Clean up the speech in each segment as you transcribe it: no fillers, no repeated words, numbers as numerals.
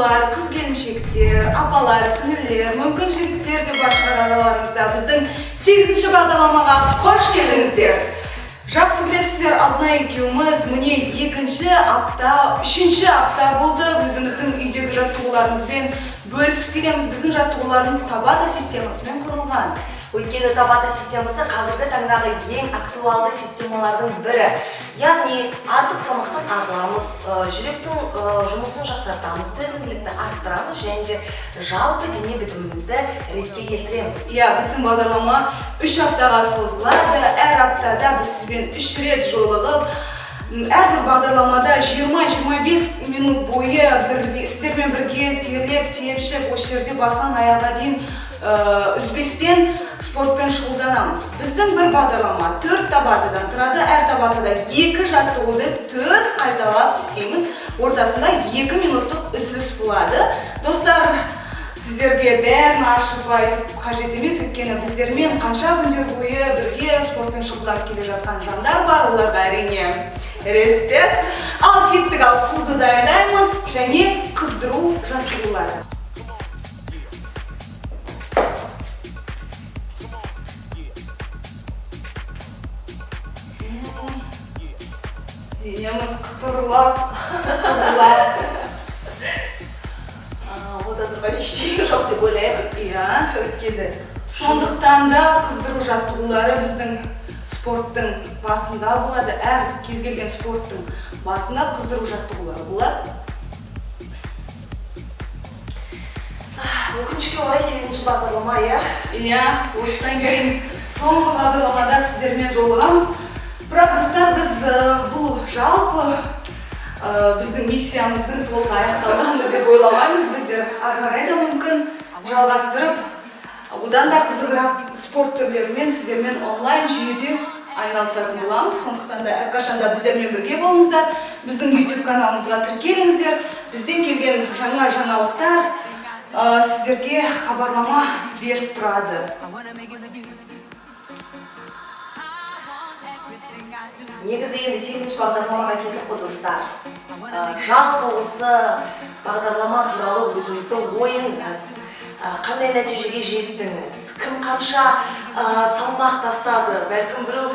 Арулар, қыз келіншектер, апалар, сіңілілер, мүмкін, жігіттер де бар шығар араларыңызда. Біздің сегізінші бағдарламаға қош келдіңіздер! Жақсы білесіздер, Алтынай екеуміз міне екінші апта, үшінші апта болды, өзіміздің үйдегі жаттығуларымызбен бөлісіп келеміз. Біздің жаттығуларымыз Табата системасымен құрылған. Өйткені Табата системасы қазіргі таңдағы ең актуалды системалардың бірі. Яғни артық салмақтан арыламыз, жүректің жұмысын жақсартамыз, төзімділікті арттырамыз және де жалпы дене бітімімізді ретке келтіреміз. Иә, біздің бағдарлама 3 аптаға созылады. Әр аптада біз сізбен үш рет жолығып, әрбір бағдарламада 20-25 минут бойы сіздермен бірге терлеп тепшіп, осы жерде басынан аяғына дейін үзбестен спортпен шұғылданамыз. Біздің бір бағдарлама төрт табатадан тұрады. Әр табатада екі жаттығуды төрт қайталап істейміз, ортасында 2 минуттық үзіліс болады. Достар, сіздерге бәрін ашып айтып қажет емес, өйткені біздермен қанша күндер бойы бірге спортпен шұғылданып келе жатқан жандар бар, оларға, әрине, респект. Ал кеттік, ал суды дайындаймыз және қыздыру жаттығулары. Денеміз қытырлап қытырлап. Ода тұрған ештеңе жоқ деп ойлаймын. Өйткені Сондықтан да қыздыру жаттығулары біздің спорттың басында болады. Әр кез келген спорттың басында қыздыру жаттығулары болады. Өкінішке орай, сегізінші бағдарлама, иә. Иә, осыдан кейін соңғы бағдарламада сіздермен жолығамыз. Бірақ, достар, біз бұл жалпы біздің миссиямыздың толық аяқталғаны деп ойламаймыз. Біздер ары қарай да мүмкін жалғастырып, одан да қызығырақ спорт түрлерімен сіздермен онлайн жүйеде айналысатын боламыз. Сондықтан да әрқашанда біздермен бірге болыңыздар, біздің YouTube каналымызға тіркеліңіздер. Бізден келген жаңа жаңалықтар сіздерге хабарлама беріп тұрады. Негізі енді сегізінші бағдарламаға келдік қой, достар. Жалпы осы бағдарлама туралы өзіңіздің ойыңыз, қандай нәтижеге жеттіңіз, кім қанша салмақ тастады, бәлкім, біреу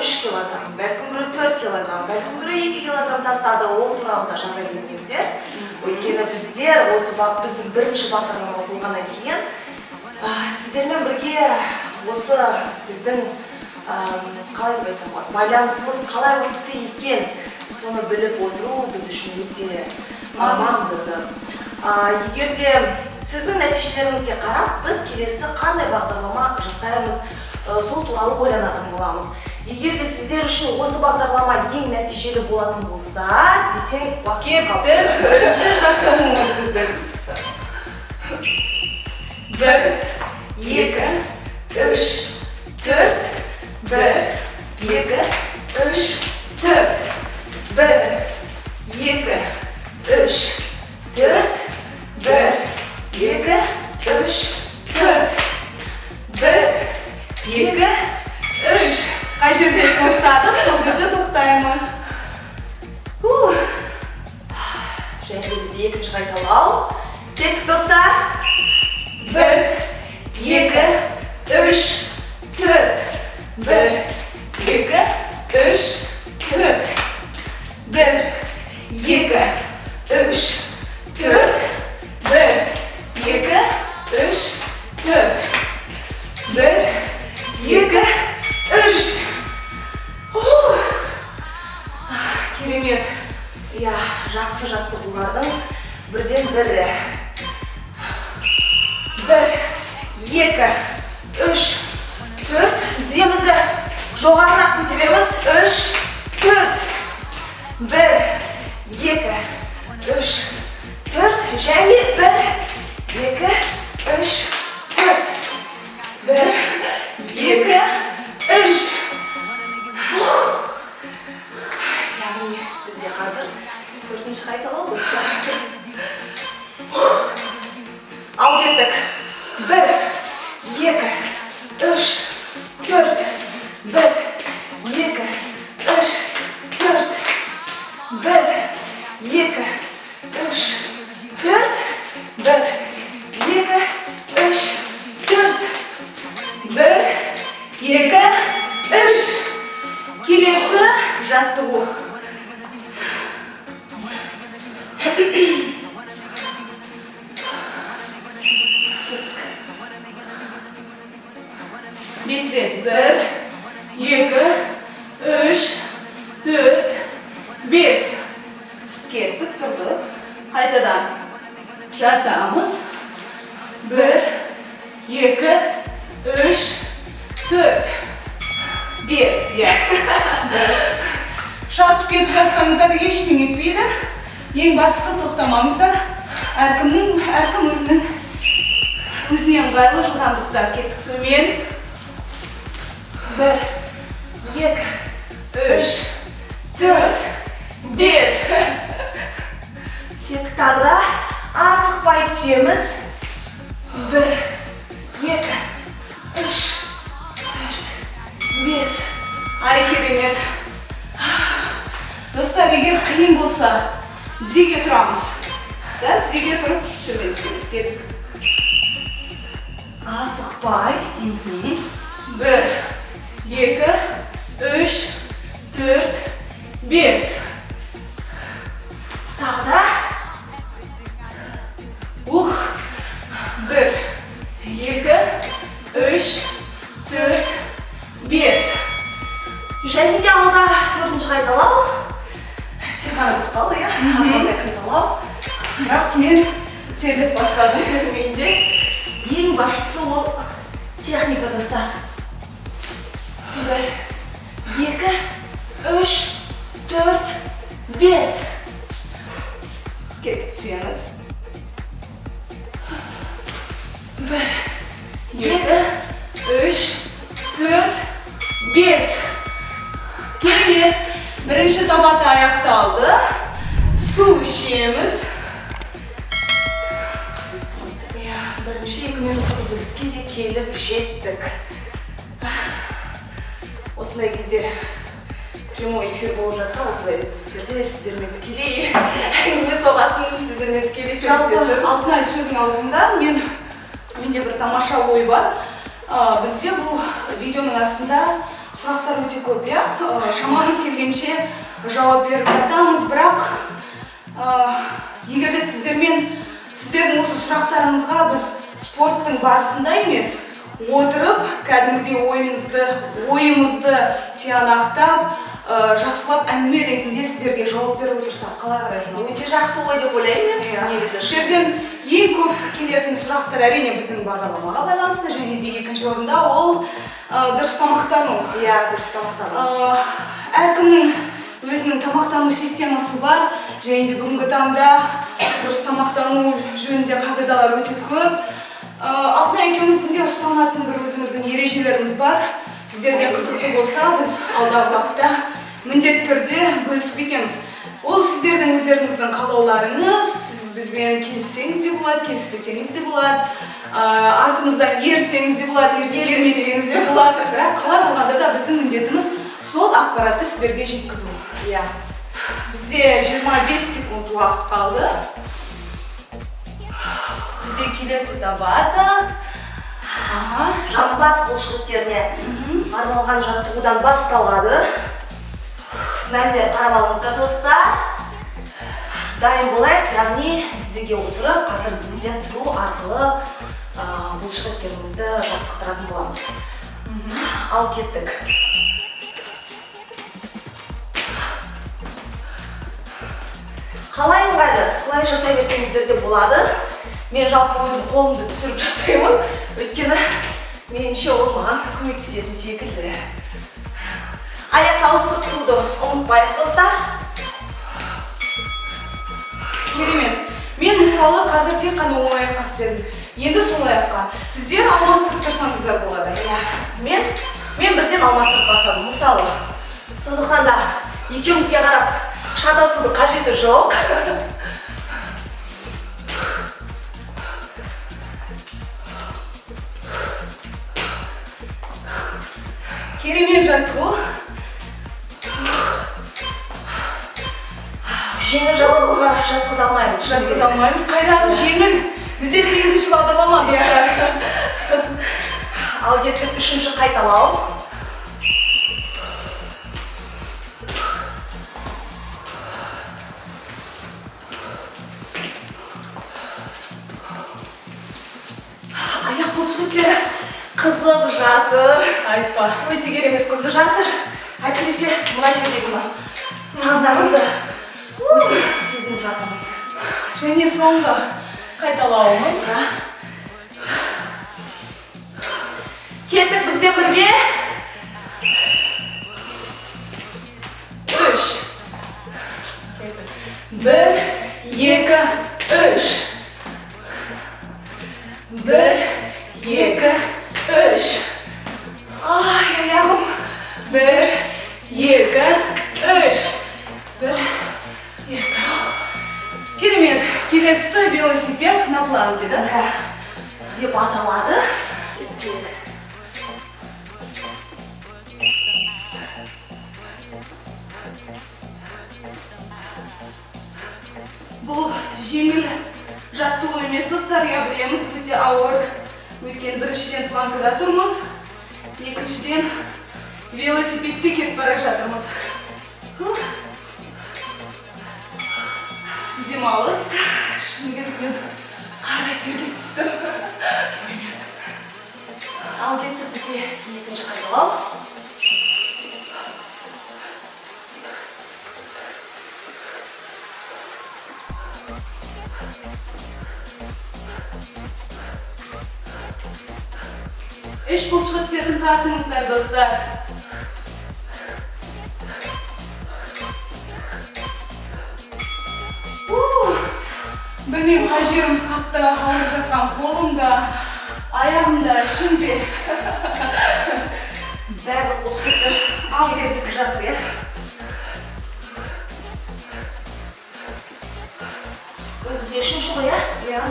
3 килограмм, бәлкім, біреу 4 килограмм, бәлкім, біреу 2 килограмм тастады, ол туралы да жаза кетіңіздер. Өйткені біздер осы біздің бірінші бағдарлама болғаннан кейін сіздермен бірге осы біздің қалай деп айтсам болады, байланысымыз қалай өтті екен, соны біліп отыру біз үшін өте маңызды. Егер де сіздің нәтижелеріңізге қарап, біз келесі қандай бағдарлама жасаймыз, сол туралы ойланатын боламыз. Егер де сіздер үшін осы бағдарлама ең нәтижелі болатын болса десең, уақыт қалды. Кеттік, бірінші жаттығуымыз біздің. Бір, екі, үш, төрт, бір, екі, үш, төрт, бір, екі, үш, төрт, бір, екі, үш, төрт, бір, екі, үш. Қай жерде тоқтадық, сол жерде тоқтаймыз. Ух. Және де бізде екінші қайталау. Кеттік, достар. Бір, екі, үш, төрт, бір, екі, үш, төрт, бір, екі, үш, төрт, бір, екі, үш, төрт, бір, екі, үш. Ух. Керемет. Иә, жақсы жаттығулардың бірден бірі. Бір, екі, үш, төрт. Тіземізді жоғарырақ көтереміз. Үш, төрт, бір, екі, үш, төрт және бір, екі, үш, төрт, бір, екі, үш. Яғни бізде қазір төртінші қайталау, достар. Ал кеттік. Бір, екі, үш, төрт, бір, екі, үш, төрт, бір, екі, үш, төрт. 5 рет. 1, 2, 3, 4, 5. Кеттік, тұрдық. Қайтадан жатамыз. 1, 2, 3, 4, 5. Иә. Шатысып кетіп жатсаңыздар, ештеңе етпейді. Ең бастысы тоқтамаңыздар. Әркім өзіне ыңғайлы жылдамдықта. Кеттік төмен. 1, 2, 3, 4, 5. Кеттік тағы да. Асықпай түсеміз. 1, 2, 3, 4, 5. Ай, керемет. Достар, егер қиын болса, тізеге тұрамыз. Да, тізеге тұрып, төмен түсеміз. Кеттік. Асықпай. 1, 2, 3, 4, 5. Тағы да. Ух. 1, 2, 3, 4, 5. Және де алда төртінші қайталау. Тез ғана бітіп қалды, иә? Азғантай қайталау. Бірақ мен терлеп бастадым. Менде ең бастысы ол техника, достар. 1, 2, 3, 4, 5. Кеттік, түсеміз. 1, 2, 3, 4, 5. Керемет. Бірінші табаты аяқталды. Су ішеміз. Иә, бірінші 2 минуттық үзіліске де келіп жеттік. Осындай кезде прямой эфир болып жатса, осындай үзілістерде сіздермен тікелей әңгіме соғатын, сіздермен тікелей Жалпы, сөйлесетін. Алтынай, сөздің аузында менде бір тамаша ой бар. Бізде бұл видеоның астында сұрақтар өте көп, иә? Шамамыз келгенше жауап беріп жатамыз, бірақ егер де сіздердің осы сұрақтарыңызға біз спорттың барысында емес, отырып, кәдімгідей ойымызды тиянақтап, жақсылап әңгіме ретінде сіздерге жауап беріп отырсақ, қалай қарайсың? Өте жақсы ой деп ойлаймын мен. Иә. Негізі. Сіздерден ең көп келетін сұрақтар, әрине, біздің бағдарламаға байланысты, және де екінші орында ол дұрыс тамақтану. Иә, дұрыс тамақтану. Әркімнің өзінің тамақтану системасы бар, және де бүгінгі таңда дұрыс тамақтану жөнінде қағидалар өте көп. Алтынай екеуміздің де ұстанатын бір өзіміздің ережелеріміз бар. Сіздерге қызықты болса, біз алдағы уақытта міндетті түрде бөлісіп кетеміз. Ол сіздердің өздеріңіздің қалауларыңыз, сіз бізбен келіссеңіз де болады, келіспесеңіз де болады, артымыздан ерсеңіз де болады, ермесеңіз де болады. Бірақ қалай болғанда да біздің міндетіміз сол ақпаратты сіздерге жеткізу. Иә. Бізде 25 секунд уақыт қалды. Бізде келесі табата. Аха. Жамбас бұлшықеттеріне арналған жаттығудан басталады. Мән-мән қарап алыңыздар, достар. Дайын болайық, яғни тізеге отырып, қазір тізеден тұру арқылы бұлшықеттерімізді жаттықтыратын боламыз. Ал кеттік. Қалай ыңғайлы, солай жасай берсеңіздер де болады. Мен жалпы өзім қолымды түсіріп жасаймын, өйткені меніңше ол маған көмектесетін секілді. Аяқты ауыстырып тұруды ұмытпайық, достар. Керемет. Мен мысалы қазір тек қана оң аяққа істедім. Енді сол аяққа. Сіздер алмастырып тұрсаңыздар болады. Иә. Мен бірден алмастырып бастадым, мысалы. Сондықтан да екеумізге қарап шатасудың қажеті жоқ. Керемет жаттығу. Жеңіл жаттығуға жатқыза алмаймыз. Жатқыза алмаймыз. Қайдағы жеңіл? Бізде 8-ші бағдарлама, достар. Ал кеттік 3-ші қайталау. Аяқ бұлшықеттері Қызып жатыр. Айтпа. Өте керемет қызып жатыр. Әсіресе мына жердегі мына сандарымды өте қатты сезініп жатырмын. Және соңғы қайталауымыз. Кеттік бізбен бірге. Үш. Бір, екі, үш. Бір, екі, үш. Ай, аяғым. Бір, екі, үш. Бір, екі. Керемет. Келесі велосипед на планке, да? Да, деп аталады. Кеттік. Бұл жеңіл жаттығу емес, достар, иә, білеміз, өте ауыр. Өйткені біріншіден, планкада тұрмыз, екіншіден, велосипедте кетіп бара жатырмыз. Фух. Демалыс. Шыны керек, мен қара терге түстім. Ал кеттік, бізде екінші қайталау. Іш бұлшықеттерін тартыңыздар, достар. Ух, білмеймін, қай жерім қатты ауырып жатқан: қолым да, аяғым да, ішім де. Барлық бұлшықеттер іске кірісіп жатыр, иә. Бұл бізде үшінші ғой, иә? Иә.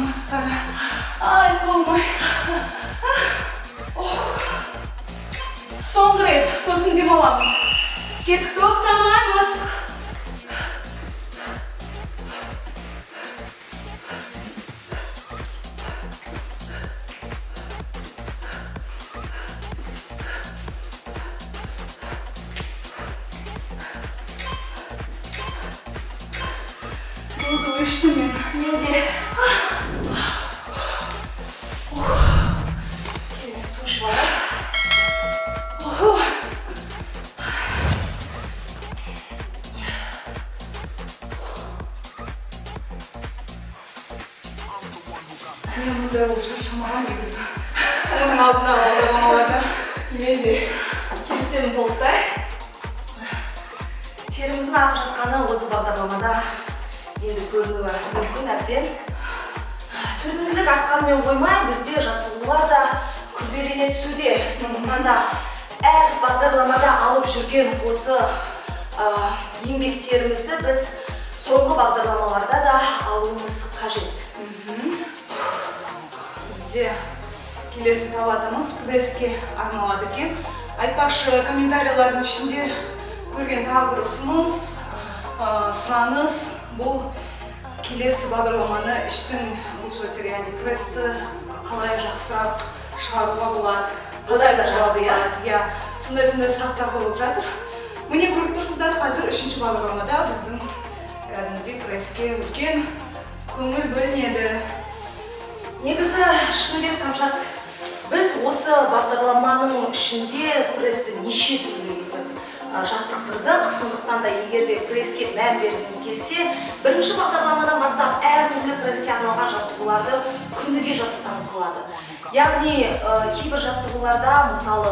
Масқара. Ай, қолым, ай. Ох. Соңғы рет, сосын демаламыз. Кеттік, тоқтамаймыз. Болды, өштім мен. Мен де. Керемет, су ішіп алайық. Оху. Мен мұндай болып шаршамаған негізі. Оның алдындағы бағдарламаларда. Мен де келісемін толықтай. Теріміздің ағып жатқаны осы бағдарламада енді көрінуі мүмкін әбден. Төзімділік артқанымен қоймай, бізде жаттығулар да күрделене түсуде. Сондықтан да әр бағдарламада алып жүрген осы еңбектерімізді біз соңғы бағдарламаларда да алуымыз қажет. Бізде келесі қабатымыз пресске арналады екен. Айтпақшы, комментарийлардың ішінде көрген тағы бір ұсыныс, сұраныс: бұл келесі бағдарламаны іштің бұлшықеттер, яғни прессті қалай жақсырақ шығаруға болады, Қалай да жақсы, иә? Иә, сондай сұрақтар қойылып жатыр. Міне, көріп тұрсыздар, қазір үшінші бағдарламада біздің кәдімгідей пресске үлкен көңіл бөлінеді. Негізі, шыны керек, Камшат, біз осы бағдарламаның ішінде прессті неше түрлі етіп жаттықтырдық. Сондықтан да егер де пресске мән бергіңіз келсе, бірінші бағдарламадан бастап әртүрлі пресске арналған жаттығуларды күніге жасасаңыз болады. Яғни кейбір жаттығуларда, мысалы,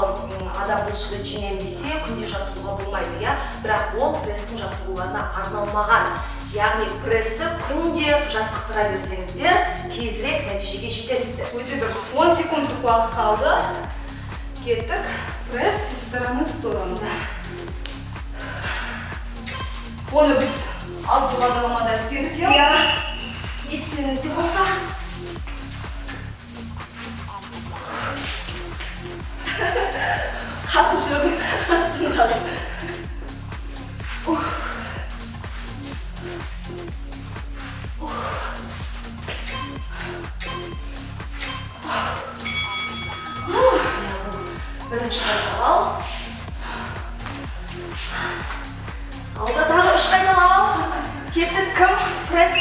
адам бұлшықет жинаймын десе, күнде жаттығуға болмайды, иә? Бірақ ол пресстің жаттығуларына арналмаған. Яғни прессті күнде жаттықтыра берсеңіздер, тезірек нәтижеге жетесіздер. Өте дұрыс. 10 секундтық уақыт қалды. Кеттік. Пресс из стороны в сторону. Оны біз алдыңғы бағдарламада істедік, иә? Иә, естеріңізде болса. Қатып жүрдім астындағы. Ух. Ух. Иә, бұл Бірінші қайталау. Алда тағы үш қайталау. Кеттік, кім пресс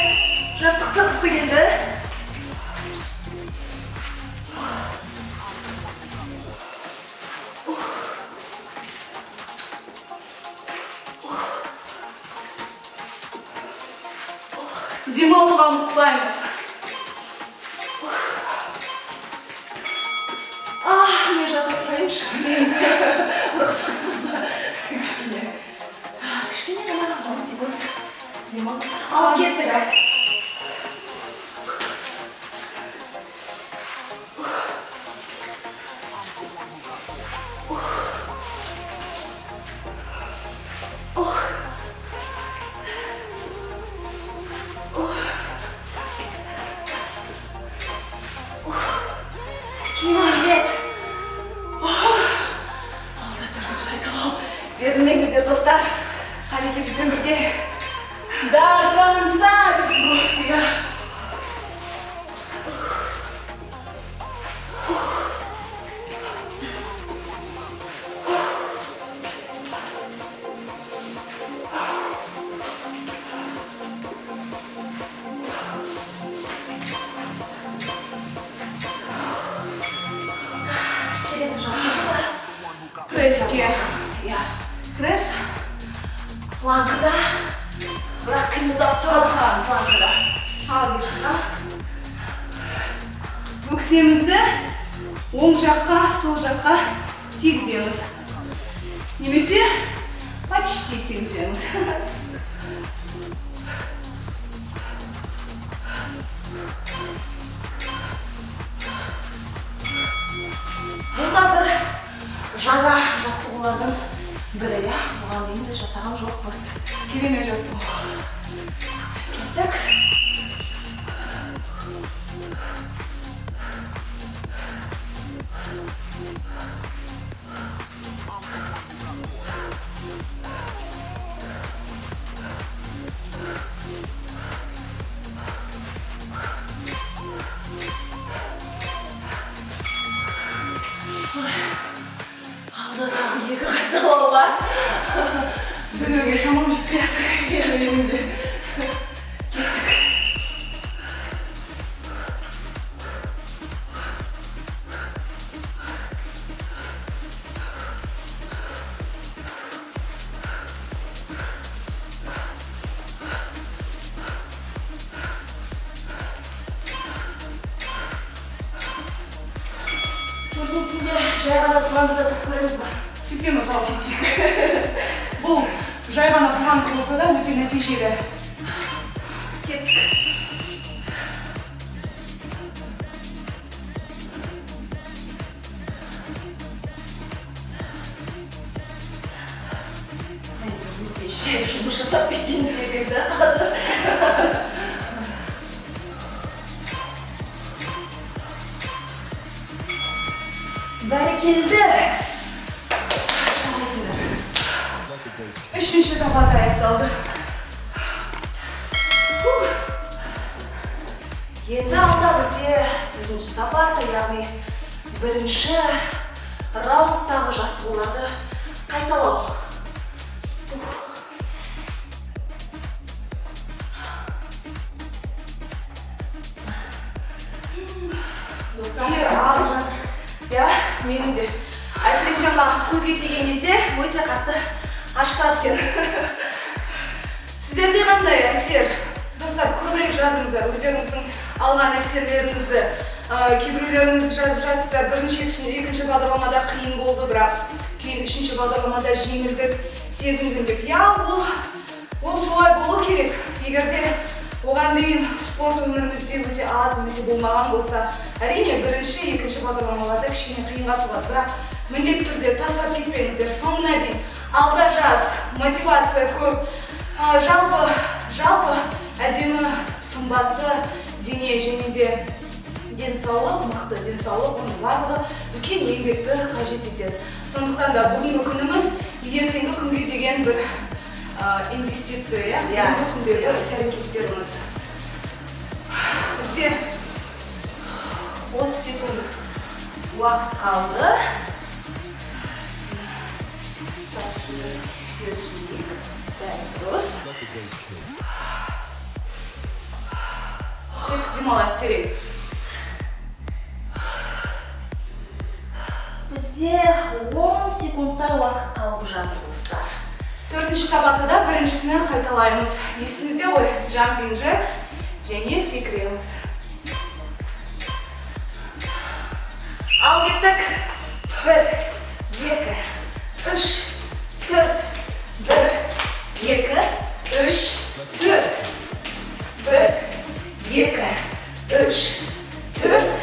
жаттықтырғысы келді? Демалуға ұмытпаймыз. А, мен жатып тұрайыншы. Рұқсат болса. Кішкене. Кішкене ғана 10 секунд демалыс. Ал кеттік. Керемет. Алда төртінші қайталау. Берілмеңіздер, достар. Қанеки, бізбен бірге. До конца. Иә. Келесі жаттығу. Пресске. Иә. Пресс. Планкада. Бірақ қимылдап тұрып планкада. Ал бөксемізді оң жаққа, сол жаққа тигіземіз. Немесе почти тигіземіз. Бұл да бір жаңа жаттығулардың бірі, иә. Бұған дейін біз жасаған жоқпыз. Керемет жаттығу. Кеттік. Алда тағы екі қайталау бар. Сөйлеуге шамам жетпей жатыр. Иә, менің де. Кеттік. Төртіншісінде жай ғана планкада тұрып көреміз ба? Сөйтеміз, ал. Бұл жай ғана планка болса да, өте нәтижелі. Кеттік. Ай, өте жұмыс жасап кеткен секілді қазір. Бәрекелді. Жарайсыңдар. Үшінші табата аяқталды. Енді алда бізде төртінші табата, яғни бірінші раундтағы жаттығуларды қайталау. Ух. Достар, ағып жатыр. Иә, менің де. Әсіресе мына көзге тиген кезде өте қатты ашытады екен. Сіздерде қандай әсер? Достар, көбірек жазыңыздар өздеріңіздің алған әсерлеріңізді. Кейбіреулеріңіз жазып жатсыздар, бірінші, екінші бағдарламада қиын болды, бірақ кейін үшінші бағдарламада жеңілдік сезіндім деп. Иә, ол солай болу керек. Егер де оған дейін спорт өмірімізде өте аз немесе болмаған болса, әрине бірінші, екінші бағдарламаларда кішкене қиынға соғады. Бірақ міндетті түрде тастап кетпеңіздер, соңына дейін. Алда жаз, мотивация көп. Жалпы әдемі, сымбатты дене және де денсаулық, мықты денсаулық, оның барлығы үлкен еңбекті қажет етеді. Сондықтан да бүгінгі күніміз ертеңгі күнге деген бір инвестиция, иә? Иә. Бүгінгі күндегі іс-әрекеттеріміз. Бізде 30 секунд уақыт қалды. Кеттік, демалайық терең. Бізде 10 секундтай уақыт қалып жатыр, достар. Төртінші табатада біріншісini қайталаймыз. Есіңізде ғой, jumping jacks және секіреміз. Ал кеттік. Бір, екі, үш, төрт. Бір, екі, үш, төрт. Бір, екі, үш, төрт.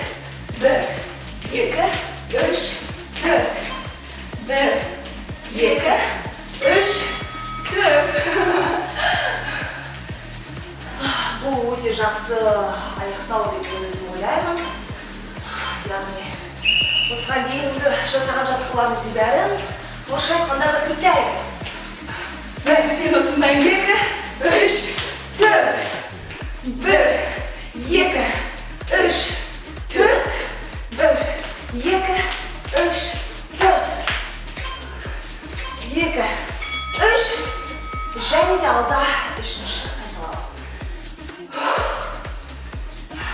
Бір, екі, үш, төрт. Бір, екі, үш, төрт. Бұл өте жақсы аяқтау деп мен өзім ойлаймын. Яғни осыған дейінгі жасаған жаттығуларымыздың бәрін, орысша айтқанда, закрепляем. Мен сені тыңдаймын. Екі, үш, төрт. Бір, екі, үш, төрт. Бір, екі, үш, төрт. Екі, үш. Және де алда үшінші қайталау.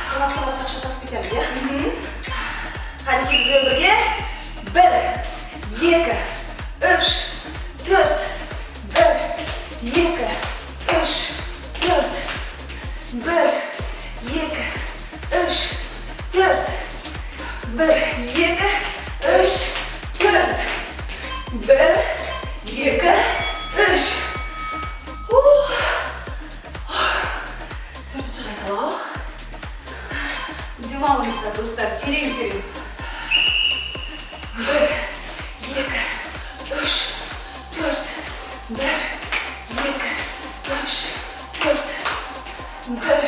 Санап тұрмасақ, шатасып кетеміз, иә? Қанекей, бізбен бірге. Бір, екі, үш, төрт. Бір, екі, үш, төрт. Бір, екі, үш, төрт. Бір, екі, үш, төрт. Бір, екі, үш. Ух. Төртінші қайталау. Демалыңыздар, достар, терең терең. Бір, екі, үш, төрт. Бір, екі, үш, төрт. Бір,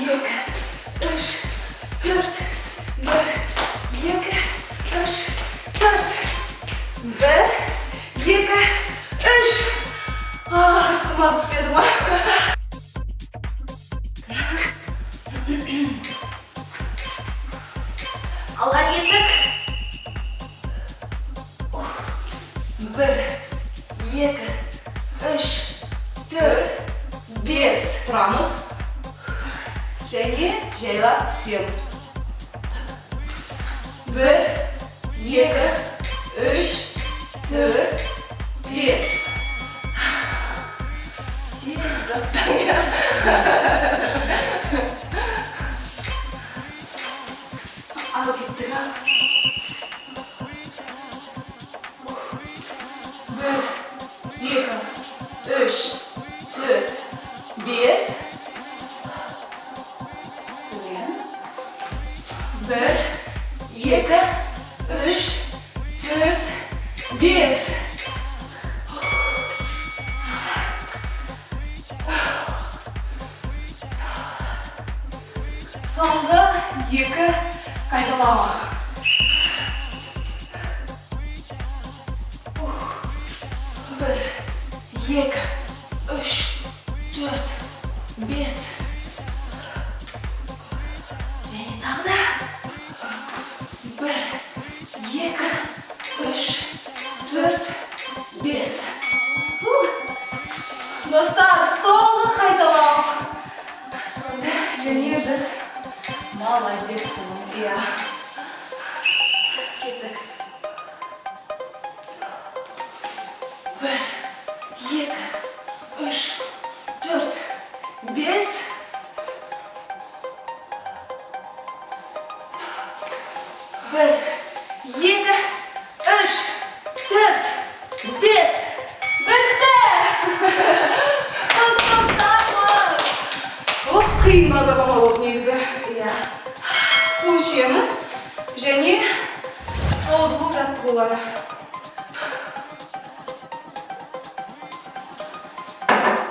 екі, үш, төрт. Бір, екі, үш, төрт. Бір, екі, үш. А, бітті ма, бітпеді ма? Алға кеттік. Бір, екі, үш, төрт, бес. Тұрамыз және жайлап түсеміз. Бір, екі, үш, төрт, бес. Тез жатсаң, иә. Ал кеттік, а. Бір, екі, үш, төрт, бес. Төмен. Бір, екі, үш, төрт, бес. Соңғы екі қайталау. Бір, екі, үш, төрт, бес. Және тағы да. Бір, екі, үш, төрт, бес. Достар, соңғы қайталау. Сонымен Және біз молодец боламыз. Иә. Кеттік. Бір, екі, үш, төрт, бес. Бір, екі, үш, төрт, бес. Бітті! Құттықтаймыз! Ох, қиын бағдарлама болды негізі. Иә. Су ішеміз және созылу жаттығулары.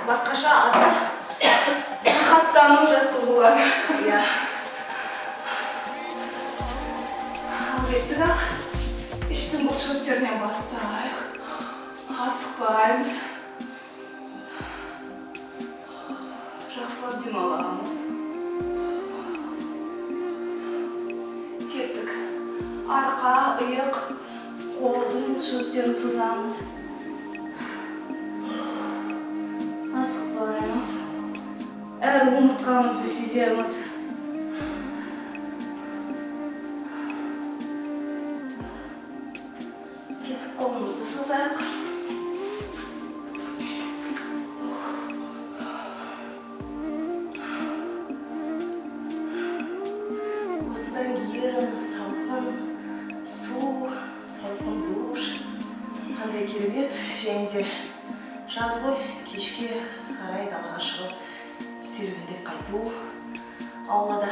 Басқаша аты рахаттану жаттығулары. Иә. Ал кеттік, ақ. Іштің бұлшықеттерінен бастайық. Асықпаймыз. Жақсылап демаламыз. Кеттік. Арқа, иық, қолдың бұлшықеттерін созамыз. Асықпай. Әр омыртқамызды сеземіз. Кеттік, қолымызды созайық. Осыдан кейін салқын су, салқын душ қандай керемет! Және де жаз ғой, кешке қарай далаға шығып, серуендеп қайту аулада.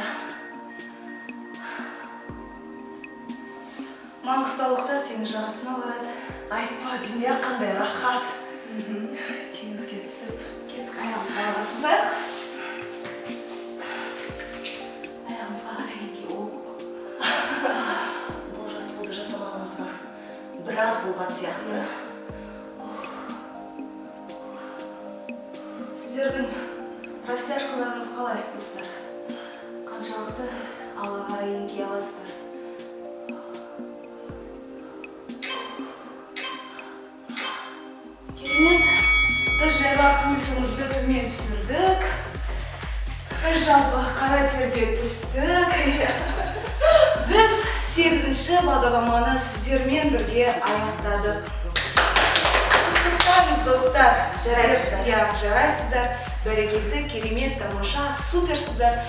Маңғыстаулықтар теңіз жағасына барады. Айтпа, дүние, қандай рахат теңізге түсіп. Кеттік, аяғымызға қарай созайық. Аяғымызға қарай еңкейіп. Бұл жаттығуды жасамағанымызға біраз болған сияқты. Сіздердің растяжкаларыңыз қалай, достар? Қаншалықты алға қарай еңкейе аласыздар? Керемет! Біз жайлап пульсімізді төмен түсірдік. Біз жалпы қара терге түстік. Біз сегізінші бағдарламаны сіздермен бірге аяқтадық. Құттықтаймыз, достар! Жарайсыздар. Иә, жарайсыздар. Бәрекелді, керемет, тамаша, суперсыздар.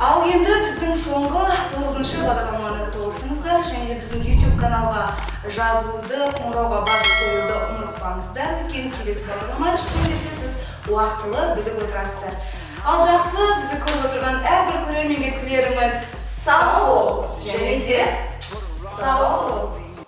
Ал енді біздің соңғы тоғызыншы бағдарламаны толысыңыздар және де біздің YouTube каналға жазылуды, қоңырауға басып қоюды ұмытпаңыздар. Өйткені келесі бағдарлама шыққан кезде сіз уақытылы біліп отырасыздар. Ал жақсы, бізді көріп отырған әрбір көрерменге тілеріміз Сау бол және де сау бол.